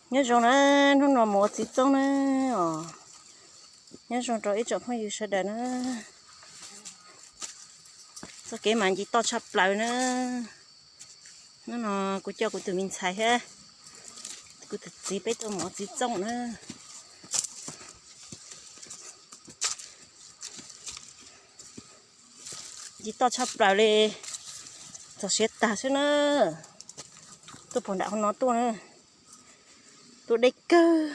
Nyob zoo na, hnub no mus ua txiv txoob na os. Nyob zoo rau ib tsoom phooj ywg sawv daws na. Txoj kev mas nci toj tshaj plaws na. Hnub no kuv coj kuv tus me ntxhais thiab kuv tus txiv peb tuaj mus ua txiv txoob na. Nci toj tshaj plaws li, txog siav tag xwb na. Tuaj puag nram hauv no tuaj na, tuaj deb kawg.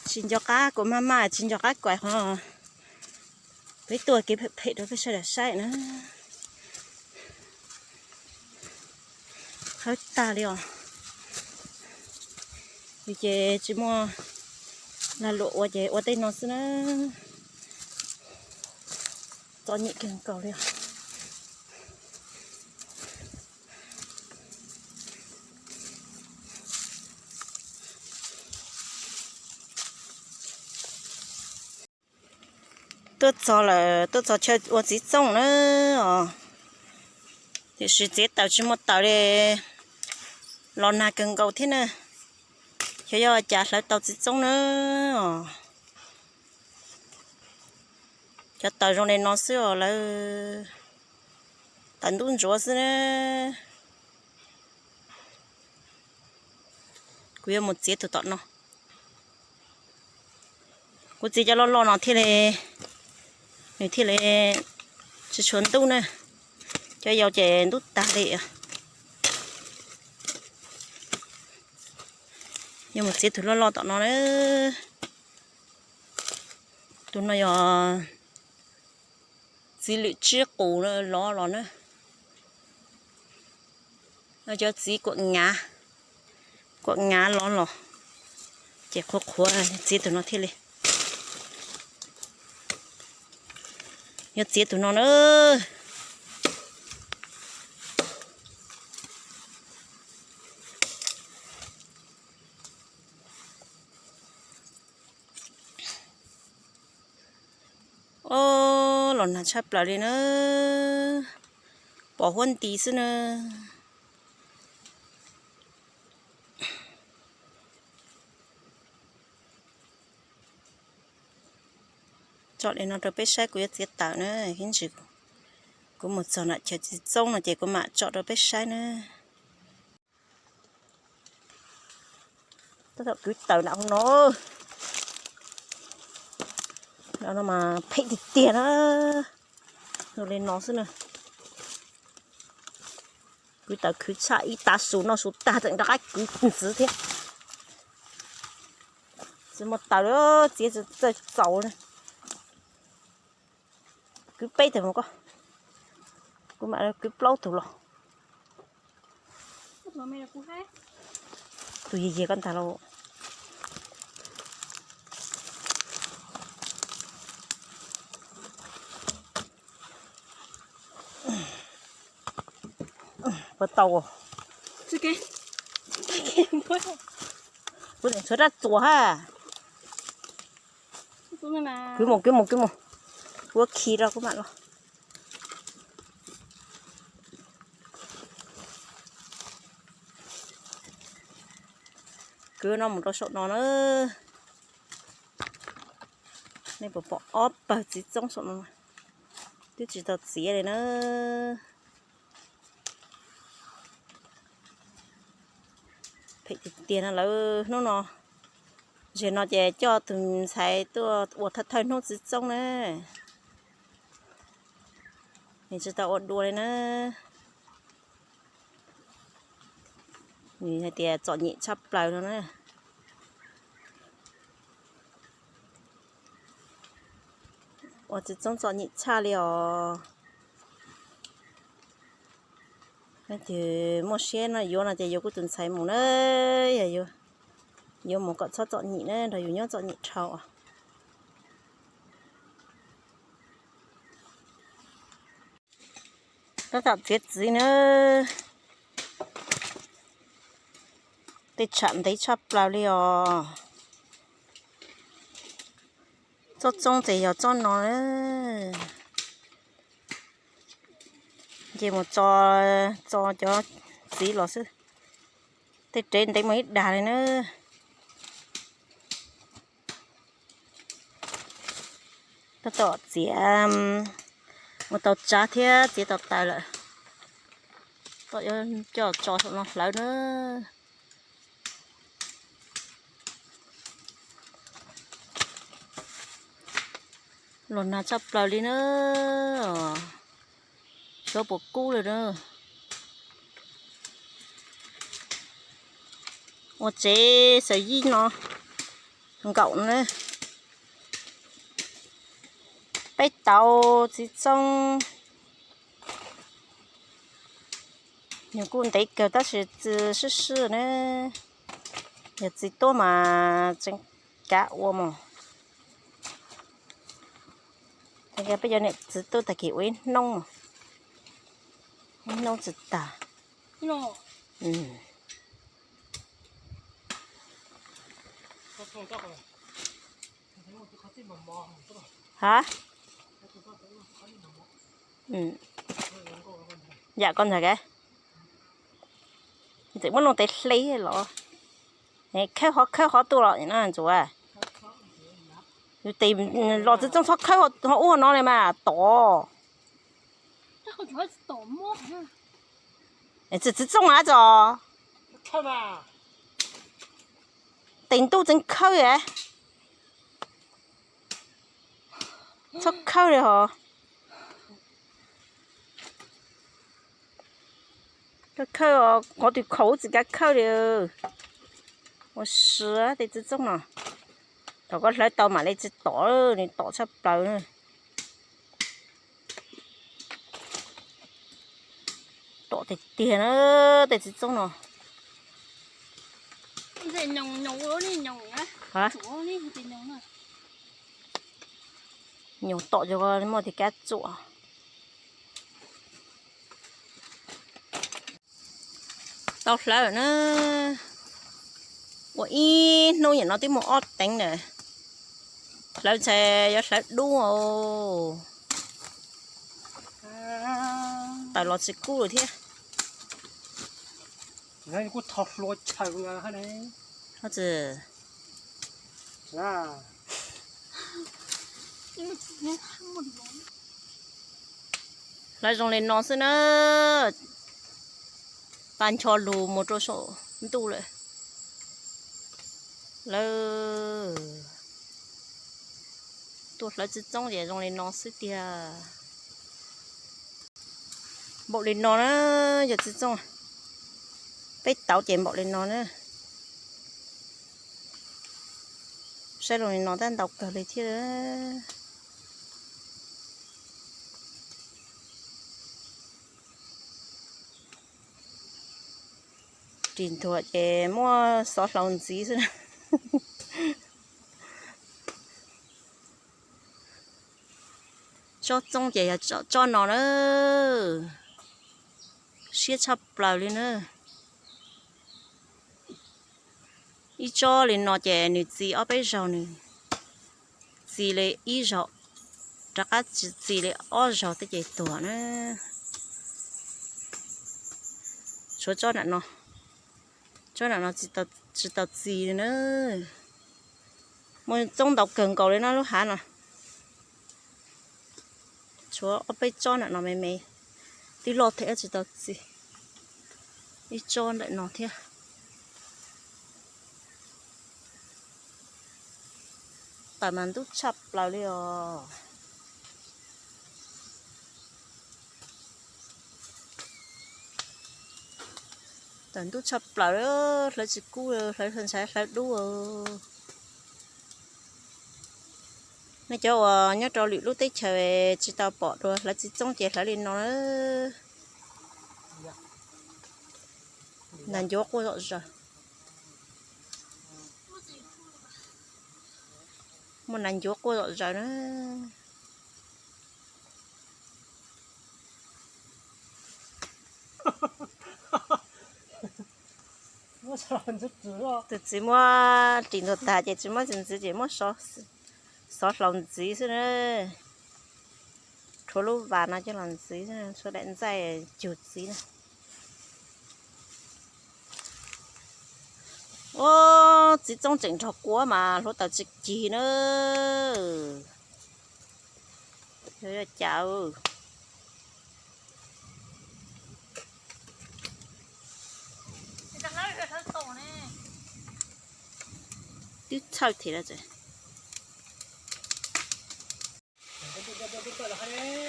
Tsis nco qab kuv maj maj tsis nco qab kuaim qhov peb tuaj kev phem phem rau peb sawv daws saib na. Qhawv tag li os. Yus ces tsis muaj lag luam ua ces ua tej no xwb na. Txom nyem kawg nkaus li os. Tuaj txog lawm, tuaj txog chaw ua txiv txoob na os. Tiam sis txiav taws tsis muaj taws li, los nag kawg nkaus thiab na. Xyov yog cas hlawv tau txiv txoob na os. Cov taws zoo li no xwb os, lawv taws ntub ntsuav xwb na. Kuv yuav mus txiav tus tom no. Kuv txiav cov loj loj no thiaj li, nws thiaj li tsis tshua ntub na. Cov yau ces ntub tag li. Yuav mus txiav tus loj loj tom no na. Tus no yog txiv lwm tsib qus lov los na. Cov txiv kuam ngav, kuam ngav lov los, ces qhuav qhuav txiav tus no thiaj li. Yuav txiav tus no na. Ob, los nag tshaj plaws li na, pom huab nti xwb na. Tsom li no rau peb saib, kuv yuav txiav tawm na, ib ntsis kuv mus txog nram chaw txiv txoob no ces kuv mam tsom rau peb saib na. Tab tom kwv taws nram hauv no. No mas phem tiag tiag na. Zoo li no xwb na. Kwv taws khwv tshaj ib tav su noj su tag tseem rov qab kwv ntxiv thiab. Tsis muaj taws li, txiav txaus. Kwv peb tug mus koj, kuv mam kwv plaub tug los. Tus yig yig koj ntag lauj. Puas tau? Kuv tseem tshuav rab txuas ha. Kwv mus, kwv mus, kwv mus. Kuv khi rau kuv mam los. Kwv no mus rau saum no na. Nej puas pom ob pawg txiv txoob saum no? Twb tsis tau txiav li na. Phem tiag tiag no lawm hnub no. Zaum no ces coj tus ntxhais tuaj ua thawj thawj hnub txiv txoob na. Nws tsis tau ua dua li na. Nws hais tias txom nyem tshaj plaws no na. Ua txiv txoob txom nyem tshaj li os. Leej twg muaj siab no yuav no ces yuav kuv tus ntxhais mus na, yog yuav mus kom txhob txom nyem na, nrog yus nyob txom nyem dhau os. Tab tom txiav txiv na, tej tsham ntev tshaj plaws li os. Txoj txoob ces yog txoj no na. Nce mus tso, tso cov txiv los xwb. Tej rev ntev mus ib dag li na. Tab tom txiav mus tau tsav thiab txiav tau taws lawm. Tom coj tso saum no hlawv na. Los nag tshaj plaws li na. Xyov puas kub lawm na. Ua tsev xaws yij no nkaum na. Peb tauv txiv txoob. Nws kuj ntev kawg tab sis txi sib sib na. Yog txiv tuaj mas tseem kav ua mos. Peb cov niam txiv tuaj tag kis ua ib hnub, ib hnub tsis tag. Ha? Yam koj ntag, tseem muab loo tes hle los. Khawb qhov khawb qhov tuaj los no ntxuav. Yus tes los txiv txoob txhob khawb ho ub ho no li mas tom. Txiv txoob mas tso. Tes ntuj tseem khawb. Txhob khawb li hos. Koj khawb qhov twg khaum tsis kav khawb li. Ua si tej txiv txoob no. Thaum koj hlawv tau mam li tsis tom, nws tom tshaj plaws. Tom tiag tiag na tej txiv txoob no. Nyoos tom cov muaj tis kab txuam. Tau hlawv na. Ua ib hnub nim no twb muaj ob teev na. Hlawv ntshai yuav hlawv dub os. Taws los tsis kub lawm thiab. Hlawv zoo li no xwb na. Pab ncho lus mus rau saum ntuj lawm. Lawv tuaj hlawv txiv txoob ces zoo li no xwb tiag. Npaum li no na, yog txiv txoob peb tauv ces npaum li no na. Saib zoo li no tab ntau kawg li thiab. Ris nthuav ces muab xov hlau ntxiv xwb. Tsob txoob ces yog tsob no na, siab tshaj plaws li na. Ib tsob li no ces nws txi ob peb zaug, nws txi li ib zaug, rov qab txi li ob zaug tej ces tuag na. Tshuav tsob nram no, tsob nram no tsis tau txi li na. Muaj txoob ntau kawg nkaus li no lub hav no. Tshuav ob peb tsob nram no me me, twb loj thiab tsis tau txi. Ib tsob ntawm no thiab. Taws mas ntub tshaj plaws li os. Taws ntub tshaj plaws, hlawv tsis kub, hlawv ntshai hlawv dub. Nej cov uas nyob rau lwm lub teb chaws tsis tau pom dua hlawv txiv txoob ces hlawv li no. Nas ncuav quaj zom zaws. Muaj nas ncuav quaj zom zaws na. Tus txiv muab ris ntug tag ces tsis muab ntxiv ces muab xov hlau ntxiv xwb na. Ua lub vas no coj los ntxiv, tshuav daim ntxaij cug txiv na. Ua, txiv txoob tseem nrog kua mas hluav taws tsis cig na. Yog cas twb txhawj thiab.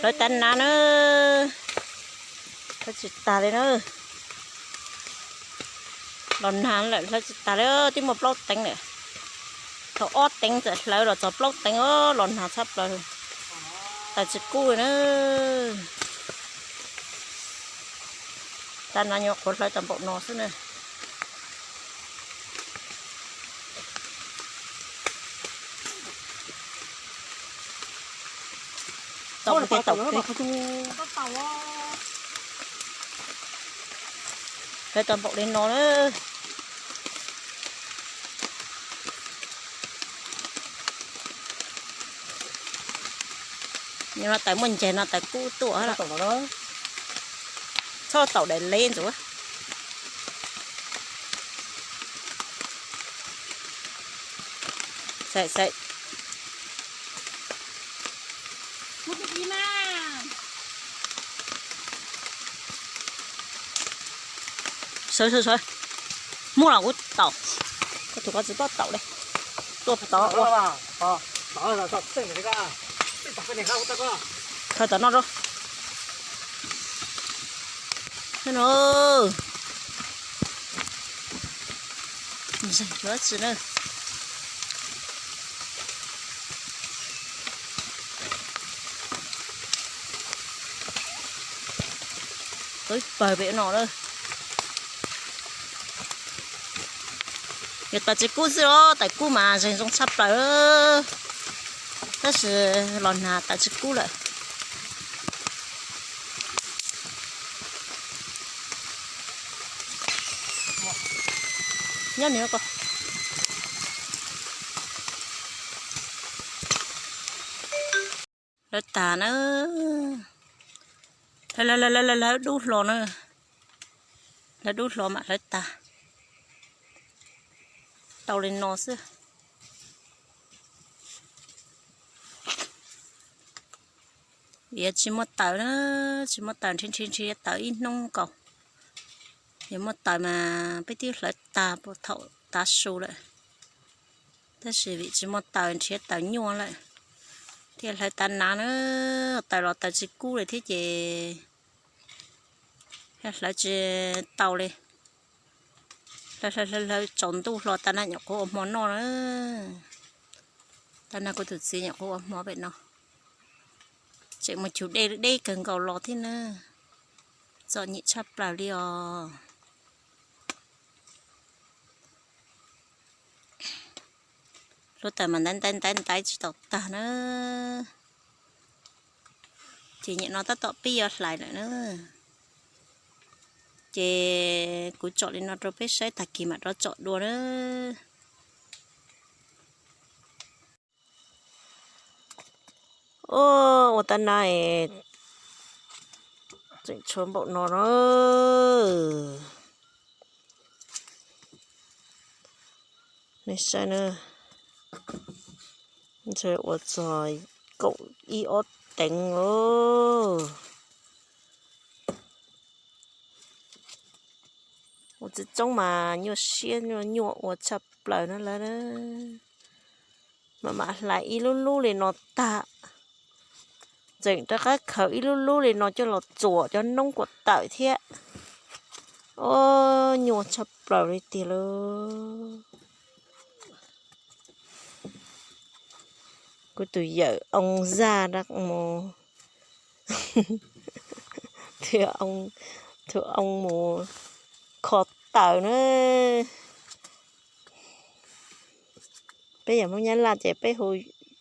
Hlawv tag nag na, hlawv tsis tag li na. Los nag lawm hlawv tsis tag li, twb muaj plaub teev lawm. Thaum ob teev txawm hlawv los txog plaub teev, los nag tshaj plaws, taws tsis kub li na. Tag nag nyuam qhuav hlawv tau npaum no xwb na. Taum tes taum tes. Hlawv tau npaum li no na. Nyob no taws muaj ncaig no taws kub tuaj. Txhob taum daim leb ntxuav. Xaim xaim. Sawv sawv sawv. Muaj los kuv taum. Koj tus koj tsis tau taum li. Tuaj tod ua. Khaws tom no rau. No, zeeg cuav tsi na. Tau ib pawg pem no lawm. Yog taws tsis kub xwb os, taws kub mas zeeg zoo tshaj plaws, tab sis los nag taws tsis kub lawm. Nyob nws ko. Hlawv tag na. Hlawv, hlawv, hlawv, hlawv dub hlo na. Hlawv dub hlo mam hlawv tag. Tau li no xwb. Vim yog tsis muaj taws na, tsis muaj taws nrhiav nrhiav nrhiav taws ib hnub nkaus. Yog muaj taws mas peb twb hlawv tag puag thaum tav su lawm, tab sis vim tsis muaj taws nrhiav taws nyuaj lawm, thiaj hlawv tav nav na. Taws los taws tsis kub li thiab ces hlawv tsis tau li. Hlawv hlawv hlawv tsaus ntuj hlo tav nav nyuam qhuav ua hmo noj na. Tav nav kuv tus txiv nyuam qhuav ua hmo pem no, tseem muaj cug dej deb kawg nkaus los thiab na. Txom nyem tshaj plaws li os. Hluav taws mas ntaiv ntaiv ntaiv ntaiv tsis tau tag na. Ces nyem no tab tom pib yuav hlais lawm na. Ces kuv tsom li no rau peb saib, tag kis mam rov tsom dua na. Ua tav nav tseem tshuav npaum no na. Nej saib na, ntshe ua txog kaum ib ob teev os. Ua txiv txoob mas nyuaj siab nyuaj nyuaj ua tshaj plaws na lawm. Mam mam hlais ib lub lub li no tag, tseem rov qab khaws ib lub lub li no coj los txuam cov noob kuam tawm thiab. Os, nyuaj tshaj plaws li tiag lauj. Kuv tus yawm oo zaj mus, tus oo mus kho taws na. Peb yog Hmoob Nyab Laj ces peb hu,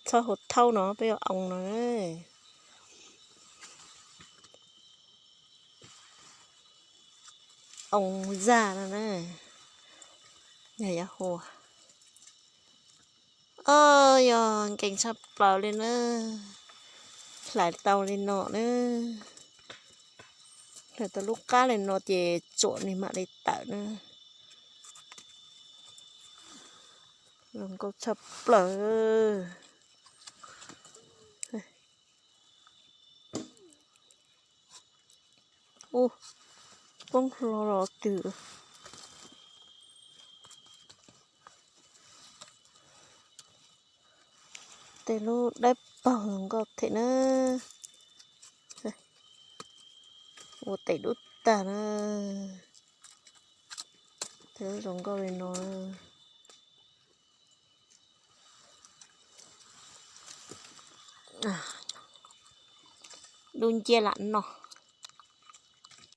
txhob hu thaub no, peb hu oo no. Oo zaj no na, yog yuav hu. Os, yog nkees tshaj plaws li na. Hlais tau li no na, hlais tau lub qab li no ces tsuam nws mam li tawm na. Zoo nkauj tshaj plaws. Ub, poob hlo los twg. Tej lub dawb paug zoo nkauj thiab na. Ua tes dub tag na. Tej lub zoo nkauj li no. Dub nciab lam no.